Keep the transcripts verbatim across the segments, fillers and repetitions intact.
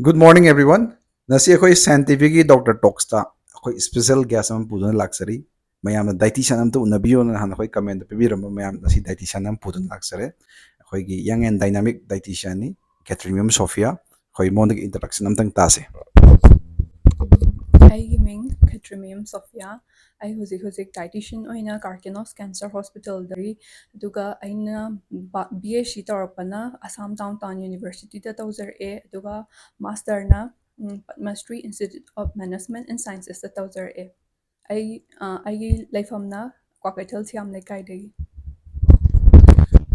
Good morning, everyone. ꯉꯁꯤ ꯑꯩꯈꯣꯏ Scientificꯒꯤ Doctor Talksꯇ ꯑꯩꯈꯣꯏ special guest ꯑꯃ ꯄꯨꯗꯨꯅ ꯂꯥꯛꯆꯔꯤ꯫ ꯃꯌꯥꯝꯅ dietitian ꯑꯝꯇ ꯎꯅꯕꯤꯌꯣꯅ ꯅꯍꯥꯟ ꯑꯩꯈꯣꯏ commentꯇ ꯄꯤꯕꯤꯔꯝꯕ ꯃꯌꯥꯝ, ꯉꯁꯤ dietitian ꯑꯃ ꯄꯨꯗꯨꯅ ꯂꯥꯛꯆꯔꯦ꯫ ꯑꯩꯈꯣꯏꯒꯤ young and dynamic dietitianꯅꯤ, ꯈꯦꯇ꯭ꯔꯤꯃꯌꯨꯝ ꯁꯣꯐꯤꯌꯥ꯫ ꯑꯩꯈꯣꯏ ꯃꯉꯣꯟꯗꯒꯤ introduction ꯑꯝꯇꯪ ꯇꯥꯁꯦ꯫ ꯑꯩꯒꯤ ꯃꯤꯡ ꯈꯦꯇ꯭ꯔꯤꯃꯌꯨꯝ ꯁꯣꯐꯤꯌꯥ꯫ ꯑꯩ ꯍꯧꯖꯤꯛ ꯍꯧꯖꯤꯛ dietitian ꯑꯣꯏꯅ Karkinos Cancer Hospitalꯗ ꯂꯩ꯫ ꯑꯗꯨꯒ ꯑꯩꯅ B S C ꯇꯧꯔꯛꯄꯅ Assam down town ꯌꯨꯅꯤꯚꯔꯁꯤꯇꯤꯗ ꯇꯧꯖꯔꯛꯑꯦ꯫ ꯑꯗꯨꯒ ꯃꯥꯁꯇꯔꯅ Padma Shri Institute of Management and Sciencesꯇ ꯇꯧꯖꯔꯛꯑꯦ꯫ ꯑꯩ ꯑ, ꯑꯩꯒꯤ ꯂꯩꯐꯝꯅ ꯀ꯭ꯋꯥꯀꯩꯊꯦꯜ ꯁꯤꯌꯥꯝ ꯂꯩꯀꯥꯏꯗꯒꯤ꯫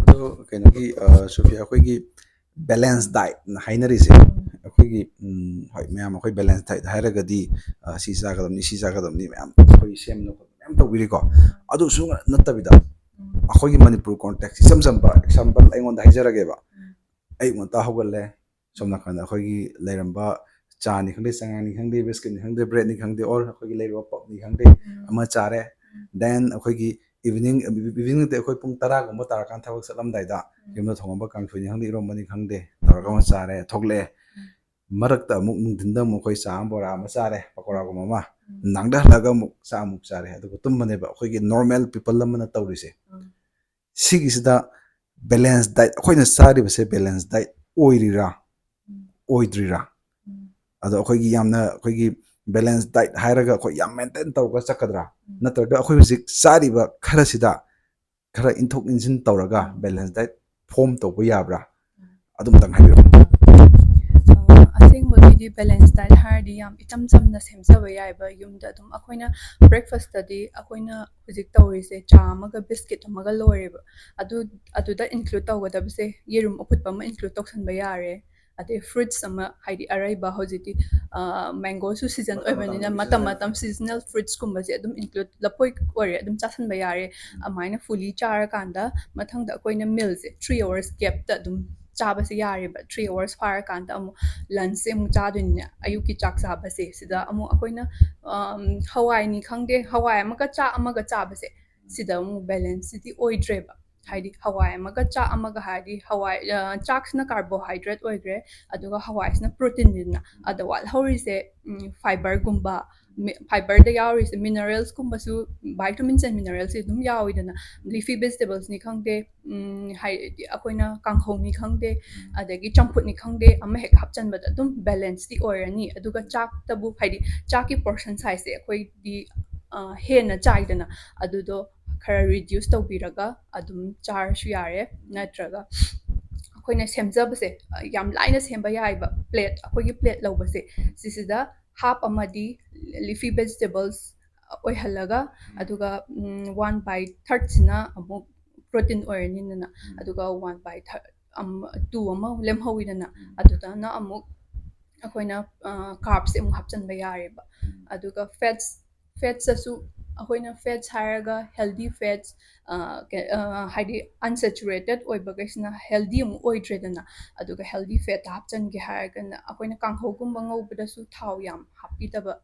ꯑꯗꯣ ꯀꯩꯅꯣꯒꯤ, ꯑ, ꯁꯣꯐꯤꯌꯥ, ꯑꯩꯈꯣꯏꯒꯤ balance dietꯅ ꯍꯥꯏꯅꯔꯤꯁꯦ, ꯑꯩꯈꯣꯏꯒꯤ, ꯎꯝ, ꯍꯣꯏ, ꯃꯌꯥꯝ ꯑꯩꯈꯣꯏ balance diet ꯍꯥꯏꯔꯒꯗꯤ, ꯑ, ꯁꯤ ꯆꯥꯒꯗꯕꯅꯤ, ꯁꯤ ꯆꯥꯒꯗꯕꯅꯤ ꯃꯌꯥꯝ ꯑꯩꯈꯣꯏ ꯁꯦꯝꯗꯅ ꯈꯣꯠꯇꯅ ꯃꯌꯥꯝ ꯇꯧꯕꯤꯔꯤꯀꯣ꯫ ꯑꯗꯨꯁꯨ ꯅꯠꯇꯕꯤꯗ ꯑꯩꯈꯣꯏꯒꯤ ꯃꯅꯤꯄꯨꯔ context, ꯏꯆꯝ ꯆꯝꯕ example ꯑꯩꯉꯣꯟꯗ ꯍꯥꯏꯖꯔꯒꯦꯕ꯫ ꯑꯌꯨꯛ ꯉꯟꯇꯥ ꯍꯧꯒꯠꯂꯦ, ꯁꯣꯝ ꯅꯥꯀꯟꯗ ꯑꯩꯈꯣꯏꯒꯤ ꯂꯩꯔꯝꯕ ꯆꯥꯅꯤ ꯈꯪꯗꯦ, ꯆꯉꯥꯡꯅꯤ ꯈꯪꯗꯦ, biscuitꯅꯤ ꯈꯪꯗꯦ, breadꯅꯤ ꯈꯪꯗꯦ, or ꯑꯩꯈꯣꯏꯒꯤ ꯂꯩꯔꯤꯕ pubꯅꯤ ꯈꯪꯗꯦ, ꯑꯃ ꯆꯥꯔꯦ꯫ Then ꯑꯩꯈꯣꯏꯒꯤ evening, evening ꯅꯠꯇꯦ, ꯑꯩꯈꯣꯏ ꯄꯨꯡ ꯇꯔꯥꯒꯨꯝꯕ ꯇꯥꯔꯀꯥꯟꯗ ꯊꯕꯛ ꯆꯠꯂꯝꯗꯥꯏꯗ ꯌꯨꯝꯗ ꯊꯣꯡꯉꯝꯕ ꯀꯥꯡꯁꯣꯏꯅꯤ ꯈꯪꯗꯦ, ꯏꯔꯣꯝꯕꯅꯤ ꯈꯪꯗꯦ, ꯇꯧꯔꯒ ꯑꯃ ꯆꯥꯔꯦ, ꯊꯣꯛꯂꯛꯑꯦ꯫ ꯃꯔꯛꯇ ꯑꯃꯨꯛ ꯅꯨꯡꯊꯤꯟꯗ ꯑꯃꯨꯛ ꯑꯩꯈꯣꯏ ꯆꯥ ꯑꯃ, ꯕꯣꯔꯥ ꯑꯃ ꯆꯥꯔꯦ, ꯄꯀꯣꯔꯥꯒꯨꯝꯕ ꯑꯃ꯫ ꯅꯨꯡꯗꯥꯡꯗ ꯍꯜꯂꯛꯑꯒ ꯑꯃꯨꯛ ꯆꯥ ꯑꯃꯨꯛ ꯆꯥꯔꯦ, ꯑꯗꯨꯒ ꯇꯨꯝꯕꯅꯦꯕ ꯑꯩꯈꯣꯏꯒꯤ normal people ꯑꯃꯅ ꯇꯧꯔꯤꯁꯦ꯫ ꯁꯤꯒꯤꯁꯤꯗ balance diet, ꯑꯩꯈꯣꯏꯅ ꯆꯥꯔꯤꯕꯁꯦ balance diet ꯑꯣꯏꯔꯤꯔꯥ, ꯑꯣꯏꯗ꯭ꯔꯤꯔꯥ? ꯑꯗꯣ ꯑꯩꯈꯣꯏꯒꯤ ꯌꯥꯝꯅ, ꯑꯩꯈꯣꯏꯒꯤ balance diet ꯍꯥꯏꯔꯒ ꯑꯩꯈꯣꯏ ꯌꯥꯝ maintain ꯇꯧꯔꯒ ꯆꯠꯀꯗ꯭ꯔꯥ? ꯅꯠꯇ꯭ꯔꯒ ꯑꯩꯈꯣꯏ ꯍꯧꯖꯤꯛ ꯆꯥꯔꯤꯕ ꯈꯔꯁꯤꯗ ꯈꯔ ꯏꯟꯊꯣꯛ ꯏꯟꯁꯤꯟ ꯇꯧꯔꯒ balance diet form ꯇꯧꯕ ꯌꯥꯕ꯭ꯔꯥ? ꯑꯗꯨꯝꯇꯪ ꯍꯥꯏꯕꯤꯔꯛꯑꯣ꯫ ꯑ, ꯑꯁꯦꯡꯕꯒꯤꯗꯤ balance diet ꯍꯥꯏꯔꯗꯤ ꯌꯥꯝ ꯏꯆꯝ ꯆꯝꯅ ꯁꯦꯝꯖꯕ ꯌꯥꯏꯕ꯫ ꯌꯨꯝꯗ ꯑꯗꯨꯝ ꯑꯩꯈꯣꯏꯅ breakfastꯇꯗꯤ ꯑꯩꯈꯣꯏꯅ ꯍꯧꯖꯤꯛ ꯇꯧꯔꯤꯁꯦ ꯆꯥ ꯑꯃꯒ biscuit ꯑꯃꯒ ꯂꯣꯏꯔꯦꯕ꯫ ꯑꯗꯨ, ꯑꯗꯨꯗ include ꯇꯧꯒꯗꯕꯁꯦ ꯌꯦꯔꯨꯝ ꯑꯐꯨꯠꯄ ꯑꯃ include ꯇꯧꯁꯟꯕ ꯌꯥꯔꯦ꯫ ꯑꯗꯩ fruits ꯑꯃ, ꯍꯥꯏꯗꯤ ꯑꯔꯩꯕ ꯍꯧꯖꯤꯛꯇꯤ, ꯑ, mangoꯁꯨ season ꯑꯣꯏꯕꯅꯤꯅ ꯃꯇꯝ ꯃꯇꯝ seasonal fruitsꯀꯨꯝꯕꯁꯦ ꯑꯗꯨꯝ include, ꯂꯐꯣꯏ ꯑꯣꯏꯔꯦ ꯑꯗꯨꯝ ꯆꯥꯁꯟꯕ ꯌꯥꯔꯦ꯫ ꯑꯗꯨꯃꯥꯏꯅ fully ꯆꯥꯔꯀꯥꯟꯗ ꯃꯊꯪꯗ ꯑꯩꯈꯣꯏꯅ mealꯁꯦ three hours gapꯇ ꯑꯗꯨꯝ ꯆꯥꯕꯁꯦ ꯌꯥꯔꯦꯕ꯫ Three hours ꯐꯥꯔꯀꯥꯟꯗ ꯑꯃꯨꯛ lunchꯁꯦ ꯑꯃꯨꯛ ꯆꯥꯗꯣꯏꯅꯤꯅ, ꯑꯌꯨꯛꯀꯤ ꯆꯥꯛ ꯆꯥꯕꯁꯦ ꯁꯤꯗ ꯑꯃꯨꯛ ꯑꯩꯈꯣꯏꯅ, ꯑꯝ, ꯍꯋꯥꯏꯅꯤ ꯈꯪꯗꯦ, ꯍꯋꯥꯏ ꯑꯃꯒ ꯆꯥꯛ ꯑꯃꯒ ꯆꯥꯕꯁꯦ, ꯁꯤꯗ ꯑꯃꯨꯛ balanceꯁꯤꯗꯤ ꯑꯣꯏꯗ꯭ꯔꯦꯕ꯫ ꯍꯥꯏꯗꯤ ꯍꯋꯥꯏ ꯑꯃꯒ ꯆꯥꯛ ꯑꯃꯒ ꯍꯥꯏꯔꯗꯤ ꯍꯋꯥꯏ, ꯑ, ꯆꯥꯛꯁꯤꯅ carbohydrate ꯑꯣꯏꯈ꯭ꯔꯦ, ꯑꯗꯨꯒ ꯍꯋꯥꯏꯁꯤꯅ proteinꯅꯤꯗꯅ꯫ ꯑꯗ ꯋꯥꯠꯍꯧꯔꯤꯁꯦ, ꯎꯝ, fiberꯒꯨꯝꯕ, ꯃꯤ-, fiberꯗ ꯌꯥꯎꯔꯤꯁꯦ mineralsꯀꯨꯝꯕꯁꯨ, vitamins and minerals ꯑꯗꯨꯝ ꯌꯥꯎꯋꯤꯗꯅ꯫ Leafy vegetablesꯅꯤ ꯈꯪꯗꯦ, ꯎꯝ, ꯍꯥꯏꯗꯤ ꯑꯩꯈꯣꯏꯅ ꯀꯥꯡꯍꯧꯅꯤ ꯈꯪꯗꯦ, ꯑꯗꯒꯤ ꯆꯝꯐꯨꯠꯅꯤ ꯈꯪꯗꯦ, ꯑꯃ ꯍꯦꯛ ꯍꯥꯞꯆꯟꯕꯗ ꯑꯗꯨꯝ balanceꯇꯤ ꯑꯣꯏꯔꯅꯤ꯫ ꯑꯗꯨꯒ ꯆꯥꯛꯇꯕꯨ, ꯍꯥꯏꯗꯤ ꯆꯥꯛꯀꯤ portion sizeꯁꯦ ꯑꯩꯈꯣꯏꯗꯤ, ꯑ, ꯍꯦꯟꯅ ꯆꯥꯏꯗꯅ, ꯑꯗꯨꯗꯣ ꯈꯔ reduce ꯇꯧꯕꯤꯔꯒ ꯑꯗꯨꯝ ꯆꯥꯔꯁꯨ ꯌꯥꯔꯦ꯫ ꯅꯠꯇ꯭ꯔꯒ ꯑꯩꯈꯣꯏꯅ ꯁꯦꯝꯖꯕꯁꯦ, ꯑ, ꯌꯥꯝ ꯂꯥꯏꯅ ꯁꯦꯝꯕ ꯌꯥꯏꯕ꯫ Plate, ꯑꯩꯈꯣꯏꯒꯤ plate ꯂꯧꯕꯁꯦ, ꯁꯤꯁꯤꯗ half ꯑꯃꯗꯤ leafy vegetables ꯑꯣꯏꯍꯜꯂꯒ, ꯑꯗꯨꯒ, ꯎꯝ, one by thirdꯁꯤꯅ ꯑꯃꯨꯛ protein ꯑꯣꯏꯔꯅꯤꯗꯅ, ꯑꯗꯨꯒ one by third, ꯑꯝ, two ꯑꯃ ꯂꯦꯝꯍꯧꯋꯤꯗꯅ, ꯑꯗꯨꯗꯅ ꯑꯃꯨꯛ ꯑꯩꯈꯣꯏꯅ, ꯑ, carbsꯁꯦ ꯑꯃꯨꯛ ꯍꯥꯞꯆꯤꯟꯕ ꯌꯥꯔꯦꯕ꯫ ꯑꯗꯨꯒ fats, fatsꯇꯁꯨ ꯑꯩꯈꯣꯏꯅ fats ꯍꯥꯏꯔꯒ healthy fats, ꯑ, ꯀꯦ-, ꯑ, ꯍꯥꯏꯗꯤ unsaturated ꯑꯣꯏꯕꯈꯩꯁꯤꯅ healthy ꯑꯃꯨꯛ ꯑꯣꯏꯗ꯭ꯔꯦꯗꯅ꯫ ꯑꯗꯨꯒ healthy fat ꯍꯥꯞꯆꯤꯟꯒꯦ ꯍꯥꯏꯔꯒꯅ ꯑꯩꯈꯣꯏꯅ ꯀꯥꯡꯍꯧꯒꯨꯝꯕ ꯉꯧꯕꯗꯁꯨ ꯊꯥꯎ ꯌꯥꯝ ꯍꯥꯞꯄꯤꯗꯕ,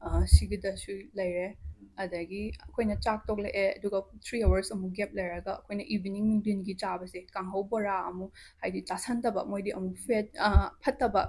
ꯑ, ꯁꯤꯒꯤꯗꯁꯨ ꯂꯩꯔꯦ꯫ ꯑꯗꯒꯤ ꯑꯩꯈꯣꯏꯅ ꯆꯥꯛ ꯇꯣꯛꯂꯛꯑꯦ, ꯑꯗꯨꯒ three hours ꯑꯃꯨꯛ gap ꯂꯩꯔꯒ ꯑꯩꯈꯣꯏꯅ evening ꯅꯨꯡꯊꯤꯟꯒꯤ ꯆꯥꯕꯁꯦ, ꯀꯥꯡꯍꯧ ꯕꯣꯔꯥ ꯑꯃꯨꯛ, ꯍꯥꯏꯗꯤ ꯆꯥꯁꯟꯗꯕ, ꯃꯣꯏꯗꯤ ꯑꯃꯨꯛ fat, ꯑ, ꯐꯠꯇꯕ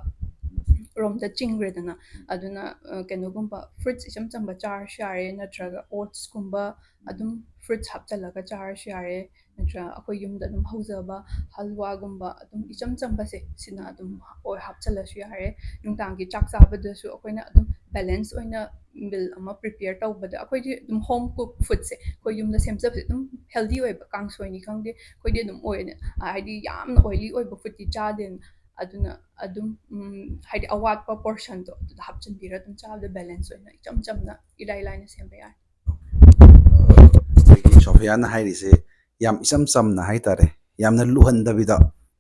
ꯔꯣꯝꯗ ꯆꯤꯡꯈ꯭ꯔꯦꯗꯅ꯫ ꯑꯗꯨꯅ, ꯑ, ꯀꯩꯅꯣꯒꯨꯝꯕ fruits ꯏꯆꯝ ꯆꯝꯕ ꯆꯥꯔꯁꯨ ꯌꯥꯔꯦ, ꯅꯠꯇ꯭ꯔꯒ oatsꯀꯨꯝꯕ ꯑꯗꯨꯝ fruits ꯍꯥꯞꯆꯤꯜꯂꯒ ꯆꯥꯔꯁꯨ ꯌꯥꯔꯦ, ꯅꯠꯇ꯭ꯔꯒ ꯑꯩꯈꯣꯏ ꯌꯨꯝꯗ ꯑꯗꯨꯝ ꯍꯧꯖꯕ ꯍꯜꯋꯥꯒꯨꯝꯕ ꯑꯗꯨꯝ ꯏꯆꯝ ꯆꯝꯕꯁꯦ, ꯁꯤꯅ ꯑꯗꯨꯝ ꯑꯣꯏ ꯍꯥꯞꯆꯤꯜꯂꯁꯨ ꯌꯥꯔꯦ꯫ ꯅꯨꯡꯗꯥꯡꯒꯤ ꯆꯥꯛ ꯆꯥꯕꯗꯁꯨ ꯑꯩꯈꯣꯏꯅ ꯑꯗꯨꯝ balance ꯑꯣꯏꯅ meal ꯑꯃ prepare ꯇꯧꯕꯗ, ꯑꯩꯈꯣꯏꯗꯤ ꯑꯗꯨꯝ home cook foodꯁꯦ, ꯑꯩꯈꯣꯏ ꯌꯨꯝꯗ ꯁꯦꯝꯖꯕꯁꯦ ꯑꯗꯨꯝ healthy ꯑꯣꯏꯕ, ꯀꯥꯡꯁꯣꯏꯅꯤ ꯈꯪꯗꯦ, ꯑꯩꯈꯣꯏꯗꯤ ꯑꯗꯨꯝ ꯑꯣꯏꯅ, ꯍꯥꯏꯗꯤ ꯌꯥꯝꯅ oily ꯑꯣꯏꯕ foodꯇꯤ ꯆꯥꯗꯦꯅ꯫ ꯑꯗꯨꯅ ꯑꯗꯨꯝ, ꯎꯝ, ꯍꯥꯏꯗꯤ ꯑꯋꯥꯠꯄ portionꯗꯣ ꯑꯗꯨꯗ ꯍꯥꯞꯆꯤꯟꯕꯤꯔ ꯑꯗꯨꯝ ꯆꯥꯕꯗ balance ꯑꯣꯏꯅ ꯏꯆꯝ ꯆꯝꯅ ꯏꯂꯥꯏ ꯂꯥꯏꯅ ꯁꯦꯝꯕ ꯌꯥꯏ꯫ ꯑꯩꯈꯣꯏꯒꯤ ꯁꯣꯐꯤꯌꯥꯅ ꯍꯥꯏꯔꯤꯁꯦ ꯌꯥꯝ ꯏꯆꯝ ꯆꯝꯅ ꯍꯥꯏꯇꯥꯔꯦ, ꯌꯥꯝꯅ ꯂꯨꯍꯟꯗꯕꯤꯗ,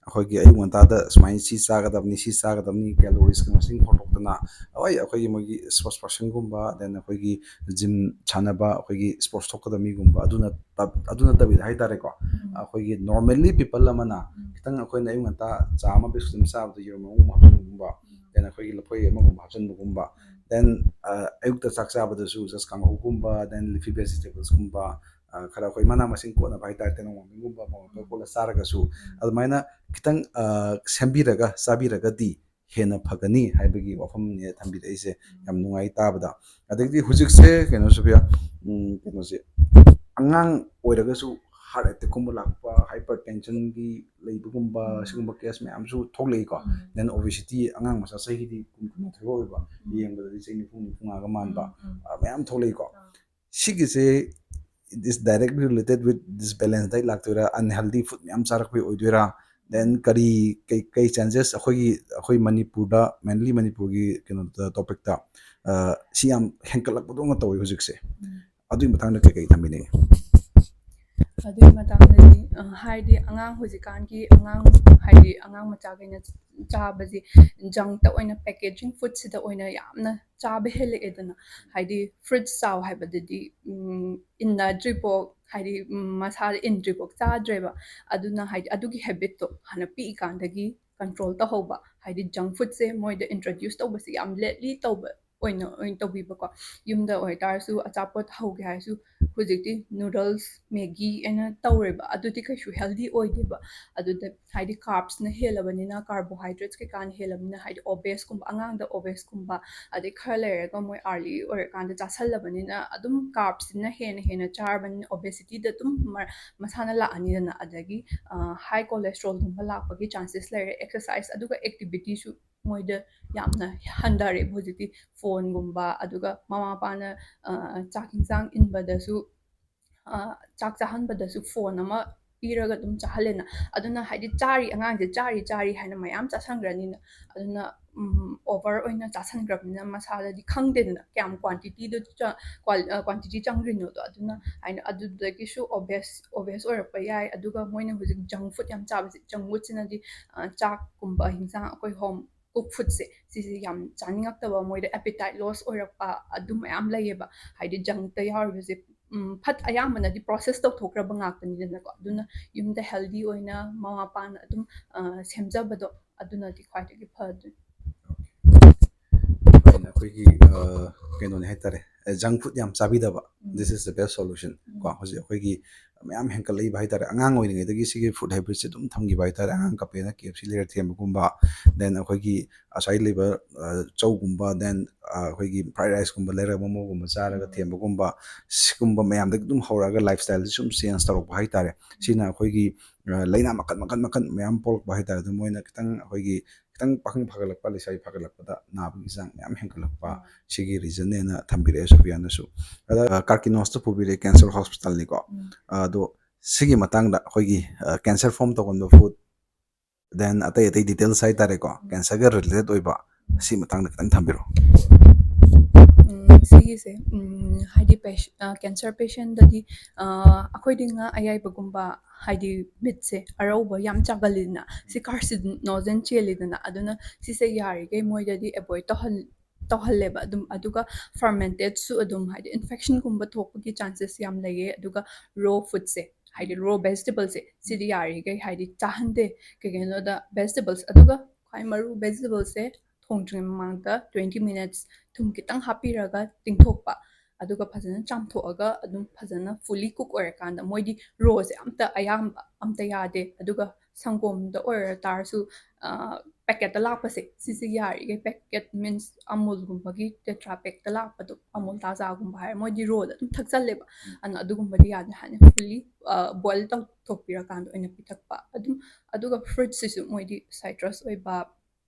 ꯑꯩꯈꯣꯏꯒꯤ ꯑꯌꯨꯛ ꯉꯟꯇꯥꯗ ꯁꯨꯃꯥꯏꯅ ꯁꯤ ꯆꯥꯒꯗꯕꯅꯤ, ꯁꯤ ꯆꯥꯒꯗꯕꯅꯤ, calories ꯃꯁꯤꯡ ꯍꯣꯠꯇꯣꯛꯇꯅ, ꯍꯣꯏ, ꯑꯩꯈꯣꯏꯒꯤ ꯃꯣꯏꯒꯤ sports personꯒꯨꯝꯕ, then ꯑꯩꯈꯣꯏꯒꯤ gym ꯁꯥꯟꯅꯕ, ꯑꯩꯈꯣꯏꯒꯤ sports ꯊꯣꯛꯀꯗꯕ ꯃꯤꯒꯨꯝꯕ, ꯑꯗꯨ ꯅꯠꯇ-, ꯑꯗꯨ ꯅꯠꯇꯕꯤꯗ ꯍꯥꯏꯇꯥꯔꯦꯀꯣ, ꯑꯩꯈꯣꯏꯒꯤ normally people ꯑꯃꯅ ꯈꯤꯇꯪ, ꯑꯩꯈꯣꯏꯅ ꯑꯌꯨꯛ ꯉꯟꯇꯥ ꯆꯥ ꯑꯃ biscuit ꯑꯃ ꯆꯥꯕꯗ ꯌꯦꯔꯨꯝ ꯑꯃꯒꯨꯝꯕ ꯍꯥꯞꯆꯤꯟꯕꯒꯨꯝꯕ, then ꯑꯩꯈꯣꯏꯒꯤ ꯂꯐꯣꯏ ꯑꯃꯒꯨꯝꯕ ꯍꯥꯞꯆꯤꯟꯕꯒꯨꯝꯕ, then, ꯑ, ꯑꯌꯨꯛꯇ ꯆꯥꯛ ꯆꯥꯕꯗꯁꯨ just ꯀꯥꯡꯍꯧꯒꯨꯝꯕ, then leafy vegetablesꯀꯨꯝꯕ, ꯈꯔ ꯑꯩꯈꯣꯏ ꯃꯅꯥ ꯃꯁꯤꯡ ꯀꯣꯠꯅꯕ ꯍꯥꯏꯇꯥꯔꯦ, ꯇꯦꯅꯧꯋꯥꯟꯕꯤꯒꯨꯝꯕ ꯃꯣꯔꯣꯛꯀ ꯀꯣꯠꯂ ꯆꯥꯔꯒꯁꯨ ꯑꯗꯨꯃꯥꯏꯅ ꯈꯤꯇꯪ ꯁꯦꯝꯕꯤꯔꯒ ꯆꯥꯕꯤꯔꯒꯗꯤ ꯍꯦꯟꯅ ꯐꯒꯅꯤ ꯍꯥꯏꯕꯒꯤ ꯋꯥꯐꯝꯅꯦ ꯊꯝꯕꯤꯔꯛꯏꯁꯦ꯫ ꯌꯥꯝ ꯅꯨꯡꯉꯥꯏ ꯇꯥꯕꯗ꯫ ꯑꯗꯒꯤꯗꯤ ꯍꯧꯖꯤꯛꯁꯦ ꯀꯩꯅꯣꯁꯨ ꯀꯩꯅꯣꯁꯦ, ꯑꯉꯥꯡ ꯑꯣꯏꯔꯒꯁꯨ ꯍꯥꯔꯠ ꯑꯦꯇꯦꯛꯀꯨꯝꯕ ꯂꯥꯛꯄ, ꯍꯥꯏꯄꯔ ꯇꯦꯟꯁꯟꯒꯤ ꯂꯩꯕꯒꯨꯝꯕ, ꯁꯤꯒꯨꯝꯕ ꯀꯦꯁ ꯃꯌꯥꯝꯁꯨ ꯊꯣꯛꯂꯛꯏꯀꯣ꯫ ꯗꯦꯟ ꯑꯣꯕꯦꯁꯤꯇꯤ, ꯑꯉꯥꯡ ꯃꯆꯥ ꯆꯍꯤꯗꯤ ꯀꯨꯟ ꯀꯨꯟꯃꯥꯊꯣꯏ ꯑꯣꯏꯕ, ꯌꯦꯡꯕꯗꯗꯤ ꯆꯍꯤ ꯅꯤꯐꯨ ꯅꯤꯐꯨ ꯃꯉꯥꯒ ꯃꯥꯟꯕ, ꯃꯌꯥꯝ ꯊꯣꯛꯂꯛꯏꯀꯣ꯫ ꯁꯤꯒꯤꯁꯦ it is directly related with this balance diet ꯂꯥꯛꯇꯣꯏꯔꯥ, ꯑꯟꯍꯦꯜꯗꯤ ꯐꯨꯗ ꯃꯌꯥꯝ ꯆꯥꯔꯛꯄꯩ ꯑꯣꯏꯗꯣꯏꯔꯥ? ꯗꯦꯟ ꯀꯔꯤ, ꯀꯩ ꯀꯩ ꯆꯦꯟꯖꯦꯁ ꯑꯩꯈꯣꯏꯒꯤ, ꯑꯩꯈꯣꯏ ꯃꯅꯤꯄꯨꯔꯗ, ꯃꯦꯟꯂꯤ ꯃꯅꯤꯄꯨꯔꯒꯤ ꯀꯩꯅꯣꯗ, ꯇꯣꯄꯤꯛꯇ ꯁꯤ ꯌꯥꯝ ꯍꯦꯟꯀꯠꯂꯛꯄꯗꯧꯅ ꯇꯧꯋꯤ ꯍꯧꯖꯤꯛꯁꯦ? ꯑꯗꯨꯒꯤ ꯃꯇꯥꯡꯗ ꯀꯩ ꯀꯩ ꯊꯝꯕꯤꯅꯤꯡꯉꯤ? ꯑꯗꯨꯒꯤ ꯃꯇꯥꯡꯗꯗꯤ ꯍꯥꯏꯗꯤ ꯑꯉꯥꯡ, ꯍꯧꯖꯤꯛꯀꯥꯟꯒꯤ ꯑꯉꯥꯡ ꯍꯥꯏꯗꯤ ꯑꯉꯥꯡ ꯃꯆꯥꯈꯩꯅ ꯆꯥꯕꯁꯤ ꯖꯪꯇ ꯑꯣꯏꯅ, ꯄꯦꯀꯦꯖꯤꯡ ꯐꯨꯗꯁꯤꯗ ꯑꯣꯏꯅ ꯌꯥꯝꯅ ꯆꯥꯕ ꯍꯦꯜꯂꯛꯑꯦꯗꯅ꯫ ꯍꯥꯏꯗꯤ ꯐ꯭ꯔꯨꯠꯁ ꯆꯥꯎ ꯍꯥꯏꯕꯗꯗꯤ ꯏꯟꯅꯗ꯭ꯔꯤꯐꯥꯎ, ꯍꯥꯏꯗꯤ ꯃꯁꯥꯗ ꯏꯟꯗ꯭ꯔꯤꯐꯥꯎ ꯆꯥꯗ꯭ꯔꯦꯕ꯫ ꯑꯗꯨꯅ ꯍꯥꯏꯗꯤ ꯑꯗꯨꯒꯤ ꯍꯦꯕꯤꯠꯇꯣ ꯍꯥꯟꯅ ꯄꯤꯛꯏꯀꯥꯟꯗꯒꯤ ꯀꯟꯇ꯭ꯔꯣꯜ ꯇꯧꯍꯧꯕ, ꯍꯥꯏꯗꯤ ꯖꯪ ꯐꯨꯗꯁꯦ ꯃꯣꯏꯗ ꯏꯟꯇ꯭ꯔꯣꯗ꯭ꯌꯨꯁ ꯇꯧꯕꯁꯦ ꯌꯥꯝ ꯂꯦꯠꯂꯤ ꯇꯧꯕ ꯑꯣꯏꯅ ꯑꯣꯏꯅ ꯇꯧꯕꯤꯕꯀꯣ꯫ ꯌꯨꯝꯗ ꯑꯣꯏꯇꯥꯔꯁꯨ ꯑꯆꯥꯄꯣꯠ ꯍꯧꯒꯦ ꯍꯥꯏꯔꯁꯨ ꯍꯧꯖꯤꯛꯇꯤ ꯅꯨꯗꯜꯁ, ꯃꯦꯒꯤ ꯍꯥꯏꯅ ꯇꯧꯔꯦꯕ꯫ ꯑꯗꯨꯗꯤ ꯀꯩꯁꯨ ꯍꯦꯜꯗꯤ ꯑꯣꯏꯗꯦꯕ꯫ ꯑꯗꯨꯗ ꯍꯥꯏꯗꯤ ꯀꯥꯔꯞꯁꯅ ꯍꯦꯜꯂꯕꯅꯤꯅ, ꯀꯥꯔꯕꯣꯍꯥꯏꯗ꯭ꯔꯦꯠꯁ ꯀꯩꯀꯥꯅ ꯍꯦꯜꯂꯕꯅꯤꯅ, ꯍꯥꯏꯗꯤ ꯑꯣꯕꯦꯁꯀꯨꯝꯕ, ꯑꯉꯥꯡꯗ ꯑꯣꯕꯦꯁꯀꯨꯝꯕ, ꯑꯗꯩ ꯈꯔ ꯂꯩꯔꯒ ꯃꯣꯏ ꯑꯥꯔꯂꯤ ꯑꯣꯏꯔꯀꯥꯟꯗ ꯆꯥꯁꯜꯂꯕꯅꯤꯅ ꯑꯗꯨꯝ ꯀꯥꯔꯞꯁꯤꯅ ꯍꯦꯟꯅ ꯍꯦꯟꯅ ꯆꯥꯔꯕꯅꯤꯅ ꯑꯣꯕꯦꯁꯤꯇꯤꯗ ꯑꯗꯨꯝ ꯃꯁꯥꯅ ꯂꯥꯛꯑꯅꯤꯗꯅ꯫ ꯑꯗꯒꯤ ꯍꯥꯏ ꯀꯣꯂꯦꯁꯇ꯭ꯔꯣꯜꯒꯨꯝꯕ ꯂꯥꯛꯄꯒꯤ ꯆꯥꯟꯁꯦꯁ ꯂꯩꯔꯦ꯫ ꯑꯦꯛꯁꯔꯁꯥꯏꯁ ꯑꯗꯨꯒ ꯑꯦꯛꯇꯤꯚꯤꯇꯤꯁꯨ ꯃꯣꯏꯗ ꯌꯥꯝꯅ ꯍꯟꯊꯔꯦꯕ ꯍꯧꯖꯤꯛꯇꯤ꯫ ꯐꯣꯟꯒꯨꯝꯕ, ꯑꯗꯨꯒ ꯃꯃꯥ ꯃꯄꯥꯅ ꯆꯥꯛ ꯌꯦꯟꯁꯥꯡ ꯏꯟꯕꯗꯁꯨ, ꯆꯥꯛ ꯆꯥꯍꯟꯕꯗꯁꯨ ꯐꯣꯟ ꯑꯃ ꯄꯤꯔꯒ ꯑꯗꯨꯝ ꯆꯥꯍꯜꯂꯦꯅ꯫ ꯑꯗꯨꯅ ꯍꯥꯏꯗꯤ ꯆꯥꯔꯤ, ꯑꯉꯥꯡꯁꯦ ꯆꯥꯔꯤ ꯆꯥꯔꯤ ꯍꯥꯏꯅ ꯃꯌꯥꯝ ꯆꯥꯁꯟꯈ꯭ꯔꯅꯤꯅ꯫ ꯑꯗꯨꯅ ꯑꯣꯚꯔ ꯑꯣꯏꯅ ꯆꯥꯁꯟꯈ꯭ꯔꯕꯅꯤꯅ ꯃꯁꯥꯗꯗꯤ ꯈꯪꯗꯦꯗꯅ ꯀꯌꯥꯝ ꯀ꯭ꯋꯥꯟꯇꯤꯇꯤꯗꯣ, ꯀ꯭ꯋꯥꯟꯇꯤꯇꯤ ꯆꯪꯈ꯭ꯔꯤꯅꯣꯗꯣ꯫ ꯑꯗꯨꯅ ꯍꯥꯏꯅ ꯑꯗꯨꯗꯒꯤꯁꯨ ꯑꯣꯕꯦꯁ ꯑꯣꯕꯦꯁ ꯑꯣꯏꯔꯛꯄ ꯌꯥꯏ꯫ ꯑꯗꯨꯒ ꯃꯣꯏꯅ ꯍꯧꯖꯤꯛ ꯖꯪ ꯐꯨꯗ ꯌꯥꯝ ꯆꯥꯕꯁꯦ, ꯖꯪ ꯐꯨꯗꯁꯤꯅꯗꯤ ꯆꯥꯛꯀꯨꯝꯕ, ꯍꯤꯟꯖꯥꯡ, ꯑꯩꯈꯣꯏ ꯍꯣꯝ ꯀꯨꯛ ꯐꯨꯗꯁꯦ ꯁꯤꯁꯦ ꯌꯥꯝ ꯆꯥꯅꯤꯡꯉꯛꯇꯕ, ꯃꯣꯏꯗ ꯑꯦꯄꯤꯇꯥꯏꯠ ꯂꯣꯁ ꯑꯣꯏꯔꯛꯄ, ꯑꯗꯨ ꯃꯌꯥꯝ ꯂꯩꯌꯦꯕ꯫ ꯍꯥꯏꯗꯤ ꯖꯪꯇ ꯌꯥꯎꯔꯤꯕꯁꯦ ꯐꯠ ꯑꯌꯥꯝꯕꯅꯗꯤ ꯄ꯭ꯔꯣꯁꯦꯁ ꯇꯧꯊꯣꯛꯈ꯭ꯔꯕ ꯉꯥꯛꯇꯅꯤꯗꯅꯀꯣ꯫ ꯑꯗꯨꯅ ꯌꯨꯝꯗ ꯍꯦꯜꯗꯤ ꯑꯣꯏꯅ ꯃꯃꯥ ꯃꯄꯥꯅ ꯑꯗꯨꯝ ꯁꯦꯝꯖꯕꯗꯣ ꯑꯗꯨꯅꯗꯤ ꯈ꯭ꯋꯥꯏꯗꯒꯤ ꯐꯗꯣꯏꯅꯤ꯫ ꯑꯩꯈꯣꯏꯒꯤ ꯀꯩꯅꯣꯅꯤ ꯍꯥꯏꯇꯥꯔꯦ, ꯖꯪ ꯐꯨꯗ ꯌꯥꯝ ꯆꯥꯕꯤꯗꯕ, this is the best solution ꯀꯣ꯫ ꯍꯧꯖꯤꯛ ꯑꯩꯈꯣꯏꯒꯤ ꯃꯌꯥꯝ ꯍꯦꯟꯀꯠꯂꯛꯏꯕ ꯍꯥꯏꯇꯥꯔꯦ, ꯑꯉꯥꯡ ꯑꯣꯏꯔꯤꯉꯩꯗꯒꯤ ꯁꯤꯒꯤ ꯐꯨꯗ ꯍꯦꯕꯤꯠꯁꯦ ꯑꯗꯨꯝ ꯊꯝꯈꯤꯕ ꯍꯥꯏꯇꯥꯔꯦ꯫ ꯑꯉꯥꯡ ꯀꯞꯄꯦꯅ ꯀꯦ ꯑꯦꯐ ꯁꯤ ꯂꯩꯔ ꯊꯦꯝꯕꯒꯨꯝꯕ, then ꯑꯩꯈꯣꯏꯒꯤ ꯑꯁ꯭ꯋꯥꯏ ꯂꯩꯕ ꯆꯧꯒꯨꯝꯕ, then ꯑꯩꯈꯣꯏꯒꯤ ꯐ꯭ꯔꯥꯏ ꯔꯥꯏꯁꯀꯨꯝꯕ ꯂꯩꯔꯒ ꯃꯣꯃꯣꯒꯨꯝꯕ ꯆꯥꯔꯒ ꯊꯦꯝꯕꯒꯨꯝꯕ, ꯁꯤꯒꯨꯝꯕ ꯃꯌꯥꯝꯗꯒꯤ ꯑꯗꯨꯝ ꯍꯧꯔꯛꯑꯒ ꯂꯥꯏꯐ ꯁ꯭ꯇꯥꯏꯜꯁꯦ ꯁꯨꯝ ꯆꯦꯟꯖ ꯇꯧꯔꯛꯄ ꯍꯥꯏꯇꯥꯔꯦ꯫ ꯁꯤꯅ ꯑꯩꯈꯣꯏꯒꯤ ꯂꯥꯏꯅꯥ ꯃꯈꯜ ꯃꯈꯜ ꯃꯈꯜ ꯃꯌꯥꯝ ꯄꯣꯛꯂꯛꯄ ꯍꯥꯏꯇꯥꯔꯦ꯫ ꯑꯗꯨ ꯃꯣꯏꯅ ꯈꯤꯇꯪ ꯑꯩꯈꯣꯏꯒꯤ ꯈꯤꯇꯪ ꯄꯥꯈꯪ ꯐꯒꯠꯂꯛꯄ, ꯂꯩꯁꯥꯕꯤ ꯐꯒꯠꯂꯛꯄꯗ ꯅꯥꯕꯒꯤ ꯆꯥꯡ ꯃꯌꯥꯝ ꯍꯦꯟꯒꯠꯂꯛꯄ, ꯁꯤꯒꯤ ꯔꯤꯖꯟꯅꯦꯅ ꯊꯝꯕꯤꯔꯛꯑꯦ ꯁꯣꯐꯤꯌꯥꯅꯁꯨ꯫ ꯑꯗ ꯀꯥꯔꯀꯤꯅꯣꯁꯇ ꯄꯨꯕꯤꯔꯛꯑꯦ, ꯀꯦꯟꯁꯔ ꯍꯣꯁꯄꯤꯇꯥꯜꯅꯤꯀꯣ꯫ ꯑꯗꯣ ꯁꯤꯒꯤ ꯃꯇꯥꯡꯗ ꯑꯩꯈꯣꯏꯒꯤ ꯀꯦꯟꯁꯔ ꯐꯣꯝ ꯇꯧꯒꯟꯕ ꯐꯨꯗ, then ꯑꯇꯩ ꯑꯇꯩ ꯗꯤꯇꯦꯜꯁ ꯍꯥꯏꯇꯥꯔꯦꯀꯣ, ꯀꯦꯟꯁꯔꯒ ꯔꯤꯂꯦꯇꯦꯠ ꯑꯣꯏꯕ, ꯁꯤ ꯃꯇꯥꯡꯗ ꯈꯤꯇꯪ ꯊꯝꯕꯤꯔꯣ꯫ ꯁꯤꯒꯤꯁꯦ ꯍꯥꯏꯗꯤ ꯀꯦꯟꯁꯔ ꯄꯦꯁꯦꯟꯗꯗꯤ ꯑꯩꯈꯣꯏꯗꯤ ꯉꯥ ꯑꯌꯥꯏꯕꯒꯨꯝꯕ, ꯍꯥꯏꯗꯤ ꯃꯤꯠꯁꯦ ꯑꯔꯧꯕ ꯌꯥꯝ ꯆꯥꯒꯜꯂꯤꯗꯅ, ꯁꯤ ꯀꯥꯔꯁꯤꯅꯣꯖꯦꯟ ꯆꯦꯜꯂꯤꯗꯅ꯫ ꯑꯗꯨꯅ ꯁꯤꯁꯦ ꯌꯥꯔꯤꯈꯩ ꯃꯣꯏꯗꯗꯤ ꯑꯦꯕꯣꯏꯗ ꯇꯧꯍꯜ ꯇꯧꯍꯜꯂꯦꯕ ꯑꯗꯨꯝ꯫ ꯑꯗꯨꯒ ꯐꯔꯃꯦꯟꯇꯦꯠꯁꯨ ꯑꯗꯨꯝ, ꯍꯥꯏꯗꯤ ꯏꯟꯐꯦꯛꯁꯟꯒꯨꯝꯕ ꯊꯣꯛꯄꯒꯤ ꯆꯥꯟꯁꯦꯁ ꯌꯥꯝ ꯂꯩꯌꯦ꯫ ꯑꯗꯨꯒ ꯔꯣ ꯐꯨꯗꯁꯦ, ꯍꯥꯏꯗꯤ ꯔꯣ ꯚꯦꯖꯤꯇꯦꯕꯜꯁꯦ, ꯁꯤꯗꯤ ꯌꯥꯔꯤꯈꯩ ꯍꯥꯏꯗꯤ ꯆꯥꯍꯟꯗꯦ꯫ ꯀꯩꯒꯤꯅꯣꯗ ꯚꯦꯖꯤꯇꯦꯕꯜꯁ, ꯑꯗꯨꯒ ꯈ꯭ꯋꯥꯏ ꯃꯔꯨ, ꯚꯦꯖꯤꯇꯦꯕꯜꯁꯦ ꯊꯣꯡꯗ꯭ꯔꯤꯉꯩ ꯃꯃꯥꯡꯗ ꯇ꯭ꯋꯦꯟꯇꯤ ꯃꯤꯅꯠꯁ ꯊꯨꯝ ꯈꯤꯇꯪ ꯍꯥꯞꯄꯤꯔꯒ ꯇꯤꯡꯊꯣꯛꯄ, ꯑꯗꯨꯒ ꯐꯖꯅ ꯆꯥꯝꯊꯣꯛꯑꯒ ꯑꯗꯨꯝ ꯐꯖꯅ ꯐꯨꯜꯂꯤ ꯀꯨꯛ ꯑꯣꯏꯔꯀꯥꯟꯗ, ꯃꯣꯏꯗꯤ ꯔꯣꯁꯦ ꯑꯝꯇ, ꯑꯌꯥꯝꯕ ꯑꯝꯇ ꯌꯥꯗꯦ꯫ ꯑꯗꯨꯒ ꯁꯪꯒꯣꯝꯗ ꯑꯣꯏꯔ ꯇꯥꯔꯁꯨ ꯄꯦꯀꯦꯠꯇ ꯂꯥꯛꯄꯁꯦ, ꯁꯤꯁꯦ ꯌꯥꯔꯤꯈꯩ ꯄꯦꯀꯦꯠ, ꯃꯤꯟꯁ ꯑꯃꯨꯜꯒꯨꯝꯕꯒꯤ ꯇꯦꯇ꯭ꯔꯥ ꯄꯦꯛꯇ ꯂꯥꯛꯄꯗꯣ, ꯑꯃꯨꯜ ꯇꯥꯖꯥꯒꯨꯝꯕ ꯍꯥꯏꯔ, ꯃꯣꯏꯗꯤ ꯔꯣꯗ ꯑꯗꯨꯝ ꯊꯛꯆꯜꯂꯦꯕ꯫ ꯑꯗꯨꯅ ꯑꯗꯨꯒꯨꯝꯕꯗꯤ ꯌꯥꯗꯦ, ꯍꯥꯏꯅ ꯐꯨꯜꯂꯤ ꯕꯣꯏꯜ ꯇꯧꯊꯣꯛꯄꯤꯔꯀꯥꯟꯗ ꯑꯣꯏꯅ ꯄꯤꯊꯛꯄ꯫ ꯑꯗꯨꯝ, ꯑꯗꯨꯒ ꯐ꯭ꯔꯨꯠꯁꯤꯁꯨ ꯃꯣꯏꯗꯤ ꯁꯥꯏꯇ꯭ꯔꯁ ꯑꯣꯏꯕ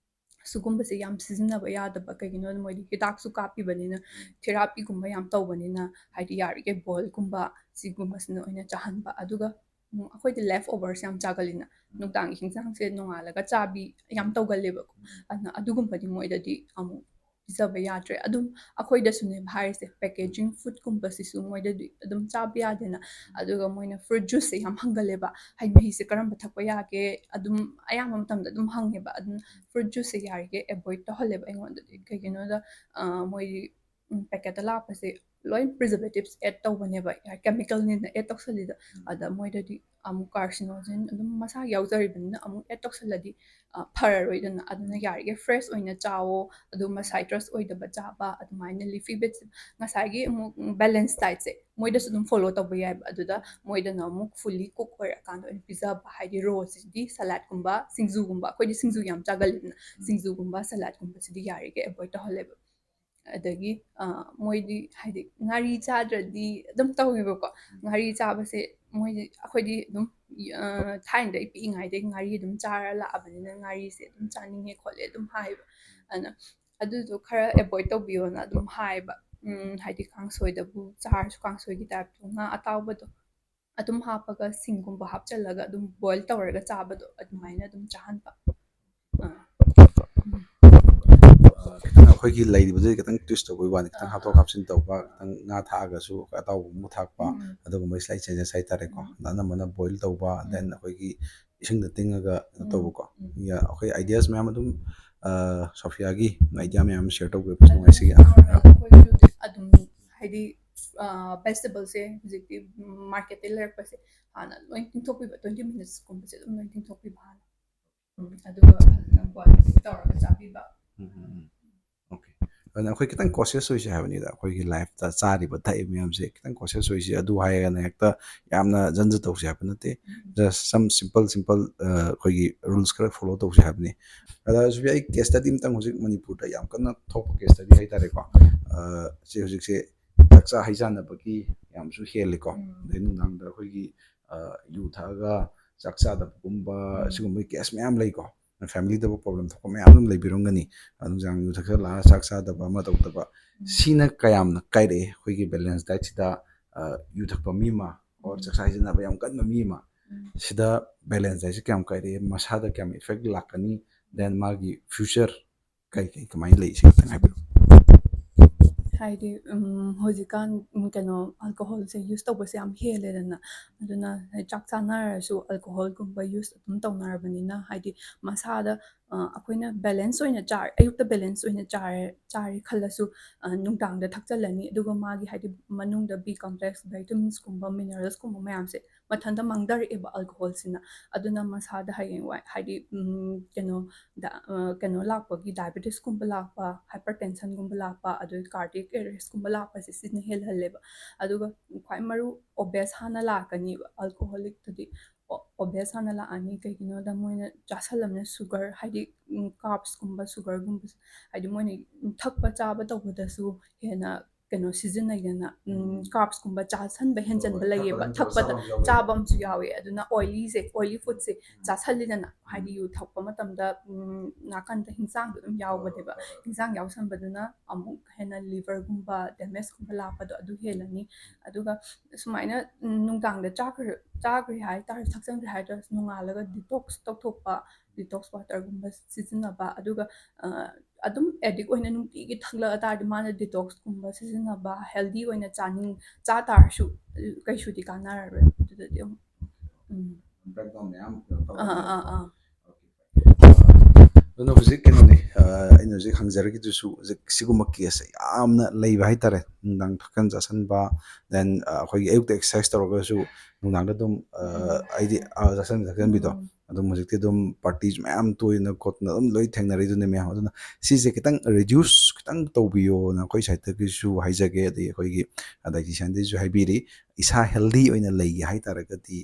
ꯁꯤꯒꯨꯝꯕꯁꯦ ꯌꯥꯝ ꯁꯤꯖꯤꯟꯅꯕ ꯌꯥꯗꯕ꯫ ꯀꯩꯒꯤꯅꯣꯗ ꯃꯣꯏꯗꯤ ꯍꯤꯗꯥꯛꯁꯨ ꯀꯥꯞꯄꯤꯕꯅꯤꯅ, ꯊꯦꯔꯥꯄꯤꯒꯨꯝꯕ ꯌꯥꯝ ꯇꯧꯕꯅꯤꯅ, ꯍꯥꯏꯗꯤ ꯌꯥꯔꯤꯈꯩ ꯕꯣꯏꯜꯒꯨꯝꯕ ꯁꯤꯒꯨꯝꯕꯁꯤꯅ ꯑꯣꯏꯅ ꯆꯥꯍꯟꯕ꯫ ꯑꯗꯨꯒ ꯑꯩꯈꯣꯏꯗꯤ ꯂꯦꯐ ꯑꯣꯚꯔꯁꯦ ꯌꯥꯝ ꯆꯥꯒꯜꯂꯤꯅ, ꯅꯨꯡꯗꯥꯡꯒꯤ ꯍꯤꯟꯖꯥꯡꯁꯦ ꯅꯣꯡꯉꯥꯜꯂꯒ ꯆꯥꯕꯤ ꯌꯥꯝ ꯇꯧꯒꯜꯂꯦꯕꯀꯣ꯫ ꯑꯗꯨꯅ ꯑꯗꯨꯒꯨꯝꯕꯗꯤ ꯃꯣꯏꯗꯗꯤ ꯑꯃꯨꯛ ꯄꯤꯖꯕ ꯌꯥꯗ꯭ꯔꯦ꯫ ꯑꯗꯨꯝ ꯑꯩꯈꯣꯏꯗꯁꯨꯅꯦꯕ ꯍꯥꯏꯔꯤꯁꯦ, ꯄꯦꯀꯦꯖꯤꯡ ꯐꯨꯗꯀꯨꯝꯕꯁꯤꯁꯨ ꯃꯣꯏꯗꯗꯤ ꯑꯗꯨꯝ ꯆꯥꯕ ꯌꯥꯗꯦꯅ꯫ ꯑꯗꯨꯒ ꯃꯣꯏꯅ ꯐ꯭ꯔꯨꯠ ꯖꯨꯁꯁꯦ ꯌꯥꯝ ꯍꯪꯒꯜꯂꯦꯕ, ꯍꯩ ꯃꯍꯤꯁꯦ ꯀꯔꯝꯕ ꯊꯛꯄ ꯌꯥꯒꯦ, ꯑꯗꯨꯝ ꯑꯌꯥꯝꯕ ꯃꯇꯝꯗ ꯑꯗꯨꯝ ꯍꯪꯉꯦꯕ꯫ ꯑꯗꯨꯝ ꯐ꯭ꯔꯨꯠ ꯖꯨꯁꯁꯦ ꯌꯥꯔꯤꯈꯩ ꯑꯦꯕꯣꯏꯗ ꯇꯧꯍꯜꯂꯦꯕ ꯑꯩꯉꯣꯟꯗꯗꯤ꯫ ꯀꯩꯒꯤꯅꯣꯗ ꯃꯣꯏꯗꯤ ꯄꯦꯀꯦꯠꯇ ꯂꯥꯛꯄꯁꯦ ꯂꯣꯏ ꯄ꯭ꯔꯤꯖꯔꯕꯦꯇꯤꯞꯁ ꯑꯦꯗ ꯇꯧꯕꯅꯦꯕ, ꯀꯦꯃꯤꯀꯦꯜꯅꯤꯅ ꯑꯦꯗ ꯇꯧꯁꯜꯂꯤꯗꯣ꯫ ꯑꯗ ꯃꯣꯏꯗꯗꯤ ꯑꯃꯨꯛ carcinogen ꯑꯗꯨꯝ ꯃꯁꯥꯒꯤ ꯌꯥꯎꯖꯔꯤꯕꯅꯤꯅ ꯑꯃꯨꯛ add ꯇꯧꯁꯜꯂꯗꯤ ꯐꯔꯔꯣꯏꯗꯅ꯫ ꯑꯗꯨꯅ ꯌꯥꯔꯤꯈꯩ fresh ꯑꯣꯏꯅ ꯆꯥꯋꯣ, ꯑꯗꯨꯒ citrus ꯑꯣꯏꯗꯕ ꯆꯥꯕ, ꯑꯗꯨꯃꯥꯏꯅ leafy veg, ꯉꯁꯥꯏꯒꯤ ꯑꯃꯨꯛ balance dietꯁꯦ ꯃꯣꯏꯗꯁꯨ ꯑꯗꯨꯝ follow ꯇꯧꯕ ꯌꯥꯏꯕ꯫ ꯑꯗꯨꯗ ꯃꯣꯏꯗꯅ ꯑꯃꯨꯛ fully cook ꯑꯣꯏꯔꯀꯥꯟꯗ ꯑꯣꯏꯅ ꯄꯤꯖꯕ, ꯍꯥꯏꯗꯤ rawꯁꯤꯗꯤ saladꯀꯨꯝꯕ, ꯁꯤꯡꯖꯨꯒꯨꯝꯕ, ꯑꯩꯈꯣꯏꯗꯤ ꯁꯤꯡꯖꯨ ꯌꯥꯝ ꯆꯥꯒꯜꯂꯤꯗꯅ, ꯁꯤꯡꯖꯨꯒꯨꯝꯕ saladꯀꯨꯝꯕꯁꯤꯗꯤ ꯌꯥꯔꯤꯈꯩ avoid ꯇꯧꯍꯜꯂꯦꯕ꯫ ꯑꯗꯒꯤ ꯃꯣꯏꯗꯤ ꯍꯥꯏꯗꯤ ꯉꯥꯔꯤ ꯆꯥꯗ꯭ꯔꯗꯤ ꯑꯗꯨꯝ ꯇꯧꯋꯦꯕꯀꯣ꯫ ꯉꯥꯔꯤ ꯆꯥꯕꯁꯦ ꯃꯣꯏꯗꯤ, ꯑꯩꯈꯣꯏꯗꯤ ꯑꯗꯨꯝ ꯊꯥꯏꯅꯗꯩ ꯄꯤꯛꯏꯉꯩꯗꯩ ꯉꯥꯔꯤ ꯑꯗꯨꯝ ꯆꯥꯔ ꯂꯥꯛꯑꯕꯅꯤꯅ ꯉꯥꯔꯤꯁꯦ ꯑꯗꯨꯝ ꯆꯥꯅꯤꯡꯉꯦ ꯈꯣꯠꯂꯦ ꯑꯗꯨꯝ ꯍꯥꯏꯌꯦꯕ꯫ ꯑꯗꯨꯅ ꯑꯗꯨꯗꯣ ꯈꯔ avoid ꯇꯧꯕꯤꯌꯣꯅ ꯑꯗꯨꯝ ꯍꯥꯏꯌꯦꯕ꯫ ꯍꯥꯏꯗꯤ ꯀꯥꯡꯁꯣꯏꯗꯕꯨ ꯆꯥꯔꯁꯨ ꯀꯥꯡꯁꯣꯏꯒꯤ typeꯇꯣ ꯉꯥ ꯑꯇꯥꯎꯕꯗꯣ ꯑꯗꯨꯝ ꯍꯥꯞꯄꯒ ꯁꯤꯡꯒꯨꯝꯕ ꯍꯥꯞꯆꯜꯂꯒ ꯑꯗꯨꯝ boil ꯇꯧꯔꯒ ꯆꯥꯕꯗꯣ ꯑꯗꯨꯃꯥꯏꯅ ꯑꯗꯨꯝ ꯆꯥꯍꯟꯕ꯫ ꯑꯥ꯫ ꯈꯤꯇꯪ ꯑꯩꯈꯣꯏꯒꯤ ꯂꯩꯔꯤꯕꯗꯨꯗꯤ ꯈꯤꯇꯪ twist ꯇꯧꯕꯒꯤ ꯋꯥꯅꯤ, ꯈꯤꯇꯪ ꯍꯥꯞꯊꯣꯛ ꯍꯥꯞꯆꯤꯟ ꯇꯧꯕ, ꯈꯤꯇꯪ ꯉꯥ ꯊꯥꯛꯑꯒꯁꯨ ꯑꯇꯥꯎꯕꯒꯨꯝꯕ ꯊꯥꯛꯄ, ꯑꯗꯨꯒꯨꯝꯕꯒꯤ slight changes ꯍꯥꯏꯇꯥꯔꯦꯀꯣ꯫ ꯑꯗ ꯑꯅꯝꯕꯅ boil ꯇꯧꯕ, then ꯑꯩꯈꯣꯏꯒꯤ ꯏꯁꯤꯡꯗ ꯇꯤꯡꯉꯒ ꯀꯩꯅꯣ ꯇꯧꯕꯀꯣ꯫ ꯑꯩꯈꯣꯏ ideas ꯃꯌꯥꯝ ꯑꯗꯨꯝ ꯁꯣꯐꯤꯌꯥꯒꯤ idea ꯃꯌꯥꯝ share ꯇꯧꯕꯤꯔꯛꯄꯁꯨ ꯅꯨꯡꯉꯥꯏ ꯁꯤꯒꯤ꯫ ꯑꯩꯈꯣꯏꯁꯨ ꯑꯗꯨꯝ ꯍꯥꯏꯗꯤ vegetablesꯁꯦ ꯍꯧꯖꯤꯛꯇꯤ marketꯇꯩ ꯂꯩꯔꯛꯄꯁꯦ ꯍꯥꯟꯅ ꯂꯣꯏ ꯇꯤꯡꯊꯣꯛꯄꯤꯕ, twenty minutesꯀꯨꯝꯕꯁꯦ ꯑꯗꯨꯝ ꯂꯣꯏ ꯇꯤꯡꯊꯣꯛꯄꯤꯕ ꯍꯥꯟꯅ꯫ ꯑꯗꯨꯒ ꯐꯖꯅ boil ꯇꯧꯔꯒ ꯆꯥꯕꯤꯕ꯫ ꯑꯣꯀꯦ꯫ ꯑꯗꯨꯅ ꯑꯩꯈꯣꯏ ꯈꯤꯇꯪ cautious ꯑꯣꯏꯁꯦ ꯍꯥꯏꯕꯅꯤꯗ, ꯑꯩꯈꯣꯏꯒꯤ lifeꯇ ꯆꯥꯔꯤꯕ ꯊꯛꯏꯕ ꯃꯌꯥꯝꯁꯦ ꯈꯤꯇꯪ cautious ꯑꯣꯏꯁꯦ꯫ ꯑꯗꯨ ꯍꯥꯏꯔꯒꯅ ꯍꯦꯛꯇ ꯌꯥꯝꯅ ꯖꯟꯖ ꯇꯧꯁꯦ ꯍꯥꯏꯕ ꯅꯠꯇꯦ꯫ Just some simple simple ꯑꯩꯈꯣꯏꯒꯤ rules ꯈꯔ follow ꯇꯧꯁꯦ ꯍꯥꯏꯕꯅꯤ꯫ ꯑꯗ ꯁꯨꯕꯤ, ꯑꯩ case study ꯑꯃꯇꯪ, ꯍꯧꯖꯤꯛ ꯃꯅꯤꯄꯨꯔꯗ ꯌꯥꯝ ꯀꯟꯅ ꯊꯣꯛꯄ case study ꯍꯥꯏꯇꯥꯔꯦꯀꯣ꯫ ꯁꯤ ꯍꯧꯖꯤꯛꯁꯦ ꯆꯥꯛꯆꯥ ꯍꯩꯖꯥꯟꯅꯕꯒꯤ ꯌꯥꯝꯁꯨ ꯍꯦꯜꯂꯤꯀꯣ꯫ ꯑꯗꯩ ꯅꯨꯡꯗꯥꯡꯗ ꯑꯩꯈꯣꯏꯒꯤ ꯌꯨ ꯊꯛꯑꯒ ꯆꯥꯛ ꯆꯥꯗꯕꯒꯨꯝꯕ, ꯁꯤꯒꯨꯝꯕꯒꯤ case ꯃꯌꯥꯝ ꯂꯩꯀꯣ꯫ Familyꯗꯕꯨ problem ꯊꯣꯛꯄ ꯃꯌꯥꯝ ꯑꯗꯨꯝ ꯂꯩꯕꯤꯔꯝꯒꯅꯤ꯫ ꯅꯨꯡꯗꯥꯡ ꯌꯨ ꯊꯛꯆꯜꯂꯒ ꯆꯥꯛ ꯆꯥꯗꯕ ꯑꯃ ꯇꯧꯗꯕ, ꯁꯤꯅ ꯀꯌꯥꯝꯅ ꯀꯥꯏꯔꯛꯑꯦ ꯑꯩꯈꯣꯏꯒꯤ balance dietꯁꯤꯗ? ꯌꯨ ꯊꯛꯄ ꯃꯤ ꯑꯃ or ꯆꯥꯛꯆꯥ ꯍꯩꯖꯟꯅꯕ ꯌꯥꯝ ꯀꯟꯕ ꯃꯤ ꯑꯃ, ꯁꯤꯗ balance dietꯁꯤ ꯀꯌꯥꯝ ꯀꯥꯏꯔꯛꯑꯦ, ꯃꯁꯥꯗ ꯀꯌꯥꯝ effect ꯂꯥꯛꯀꯅꯤ, then ꯃꯥꯒꯤ future ꯀꯩ ꯀꯩ ꯀꯃꯥꯏꯅ ꯂꯩ, ꯁꯤ ꯈꯤꯇꯪ ꯍꯥꯏꯕꯤꯔꯛꯑꯣ꯫ ꯍꯥꯏꯗꯤ ꯍꯧꯖꯤꯛꯀꯥꯟ ꯀꯩꯅꯣ alcoholꯁꯦ use ꯇꯧꯕꯁꯦ ꯌꯥꯝ ꯍꯦꯜꯂꯦꯗꯅ꯫ ꯑꯗꯨꯅ ꯆꯥꯛ ꯆꯥꯅꯔꯁꯨ alcoholꯒꯨꯝꯕ use ꯑꯗꯨꯝ ꯇꯧꯅꯔꯕꯅꯤꯅ, ꯍꯥꯏꯗꯤ ꯃꯁꯥꯗ ꯑꯩꯈꯣꯏꯅ ꯕꯦꯂꯦꯟꯁ ꯑꯣꯏꯅ ꯆꯥꯔꯦ, ꯑꯌꯨꯛꯇ ꯕꯦꯂꯦꯟꯁ ꯑꯣꯏꯅ ꯆꯥꯔꯦ ꯆꯥꯔꯦ ꯈꯜꯂꯁꯨ, ꯅꯨꯡꯗꯥꯡꯗ ꯊꯛꯆꯜꯂꯅꯤ, ꯑꯗꯨꯒ ꯃꯥꯒꯤ ꯍꯥꯏꯗꯤ ꯃꯅꯨꯡꯗ B complex, vitamins ꯀꯨꯝꯕ, minerals ꯀꯨꯝꯕ ꯃꯌꯥꯝꯁꯦ ꯃꯊꯟꯇ ꯃꯥꯡꯊꯔꯛꯑꯦꯕ alcohol ꯁꯤꯅ꯫ ꯑꯗꯨꯅ ꯃꯁꯥꯗ ꯍꯌꯦꯡꯋꯥꯏ ꯍꯥꯏꯗꯤ ꯀꯩꯅꯣ ꯀꯩꯅꯣ ꯂꯥꯛꯄꯒꯤ, diabetes ꯀꯨꯝꯕ ꯂꯥꯛꯄ, hypertension ꯒꯨꯝꯕ ꯂꯥꯛꯄ, ꯑꯗꯨ cardiac arrest ꯀꯨꯝꯕ ꯂꯥꯛꯄꯁꯦ ꯁꯤꯅ ꯍꯦꯜꯍꯜꯂꯦꯕ꯫ ꯑꯗꯨꯒ ꯈ꯭ꯋꯥꯏ ꯃꯔꯨ obese ꯍꯥꯟꯅ ꯂꯥꯛꯀꯅꯤꯕ alcoholic ꯇꯗꯤ꯫ Obese ꯍꯥꯟꯅ ꯂꯥꯛꯑꯅꯤ꯫ ꯀꯩꯒꯤꯅꯣꯗ ꯃꯣꯏꯅ ꯆꯥꯁꯜꯂꯝꯅ sugar ꯍꯥꯏꯗꯤ carbs ꯀꯨꯝꯕ, sugar ꯒꯨꯝꯕ ꯍꯥꯏꯗꯤ ꯃꯣꯏꯅ ꯊꯛꯄ ꯆꯥꯕ ꯇꯧꯕꯗꯁꯨ ꯍꯦꯟꯅ ꯀꯩꯅꯣ ꯁꯤꯖꯤꯟꯅꯩꯗꯅ꯫ Carbs ꯀꯨꯝꯕ ꯆꯥꯁꯟꯕ ꯍꯦꯟꯖꯟꯕ ꯂꯩꯌꯦꯕ, ꯊꯛꯄꯗ ꯆꯥꯕ ꯑꯃꯁꯨ ꯌꯥꯎꯋꯦ꯫ ꯑꯗꯨꯅ oily ꯁꯦ, oily food ꯁꯦ ꯆꯥꯁꯜꯂꯤꯗꯅ, ꯍꯥꯏꯗꯤ ꯌꯨ ꯊꯛꯄ ꯃꯇꯝꯗ ꯅꯥꯀꯟꯗ ꯍꯤꯟꯖꯥꯡꯗꯣ ꯑꯗꯨꯝ ꯌꯥꯎꯕꯅꯦꯕ꯫ ꯍꯤꯟꯖꯥꯡ ꯌꯥꯎꯁꯟꯕꯗꯨꯅ ꯑꯃꯨꯛ ꯍꯦꯟꯅ liver ꯒꯨꯝꯕ damage ꯀꯨꯝꯕ ꯂꯥꯛꯄꯗꯣ ꯑꯗꯨ ꯍꯦꯜꯂꯅꯤ꯫ ꯑꯗꯨꯒ ꯁꯨꯃꯥꯏꯅ ꯅꯨꯡꯗꯥꯡꯗ ꯆꯥꯈ꯭ꯔ ꯆꯥꯈ꯭ꯔꯦ ꯍꯥꯏꯇꯥꯔꯁꯨ, ꯊꯛꯆꯟꯈ꯭ꯔꯦ ꯍꯥꯏꯇꯥꯔꯁꯨ, ꯅꯣꯡꯉꯥꯜꯂꯒ detox ꯇꯧꯊꯣꯛꯄ, detox water ꯒꯨꯝꯕ ꯁꯤꯖꯤꯟꯅꯕ꯫ ꯑꯗꯨꯒ ꯑꯗꯨꯝ addict ꯑꯣꯏꯅ ꯅꯨꯡꯇꯤꯒꯤ ꯊꯛꯂꯛꯑ ꯇꯥꯔꯗꯤ ꯃꯥꯅ detox ꯀꯨꯝꯕ ꯁꯤꯖꯤꯟꯅꯕ, healthy ꯑꯣꯏꯅ ꯆꯥꯅꯤꯡ ꯆꯥ ꯇꯥꯔꯁꯨ ꯀꯩꯁꯨꯗꯤ ꯀꯥꯟꯅꯔꯔꯣꯏ꯫ ꯑꯗꯨꯗꯗꯤ ꯑꯃꯨꯛ ꯎꯝ ꯑꯥ ꯑꯥ ꯑꯥ ꯑꯗꯨꯅ ꯍꯧꯖꯤꯛ ꯀꯩꯅꯣꯅꯤ, ꯑꯩꯅ ꯍꯧꯖꯤꯛ ꯍꯪꯖꯔꯛꯈꯤꯗꯨꯁꯨ ꯍꯧꯖꯤꯛ ꯁꯤꯒꯨꯝꯕ case ꯁꯦ ꯌꯥꯝꯅ ꯂꯩꯕ ꯍꯥꯏꯇꯥꯔꯦ꯫ ꯅꯨꯡꯗꯥꯡ ꯊꯛꯆꯟ ꯆꯥꯁꯟꯕ, then ꯑꯩꯈꯣꯏꯒꯤ ꯑꯌꯨꯛꯇ exercise ꯇꯧꯔꯒꯁꯨ ꯅꯨꯡꯗꯥꯡꯗ ꯑꯗꯨꯝ ꯑꯩꯗꯤ ꯆꯥꯁꯟ ꯊꯛꯆꯟꯕꯤꯗꯣ꯫ ꯑꯗꯨꯝ ꯍꯧꯖꯤꯛꯇꯤ ꯑꯗꯨꯝ parties ꯃꯌꯥꯝ ꯇꯣꯏꯅ ꯈꯣꯠꯇꯅ ꯑꯗꯨꯝ ꯂꯣꯏ ꯊꯦꯡꯅꯔꯤꯗꯨꯅꯦ ꯃꯌꯥꯝ꯫ ꯑꯗꯨꯅ ꯁꯤꯁꯦ ꯈꯤꯇꯪ reduce ꯈꯤꯇꯪ ꯇꯧꯕꯤꯌꯣꯅ ꯑꯩꯈꯣꯏ side ꯇꯒꯤꯁꯨ ꯍꯥꯏꯖꯒꯦ꯫ ꯑꯗꯒꯤ ꯑꯩꯈꯣꯏꯒꯤ dietitian ꯗꯒꯤꯁꯨ ꯍꯥꯏꯕꯤꯔꯤ, ꯏꯁꯥ healthy ꯑꯣꯏꯅ ꯂꯩꯒꯦ ꯍꯥꯏꯇꯥꯔꯒꯗꯤ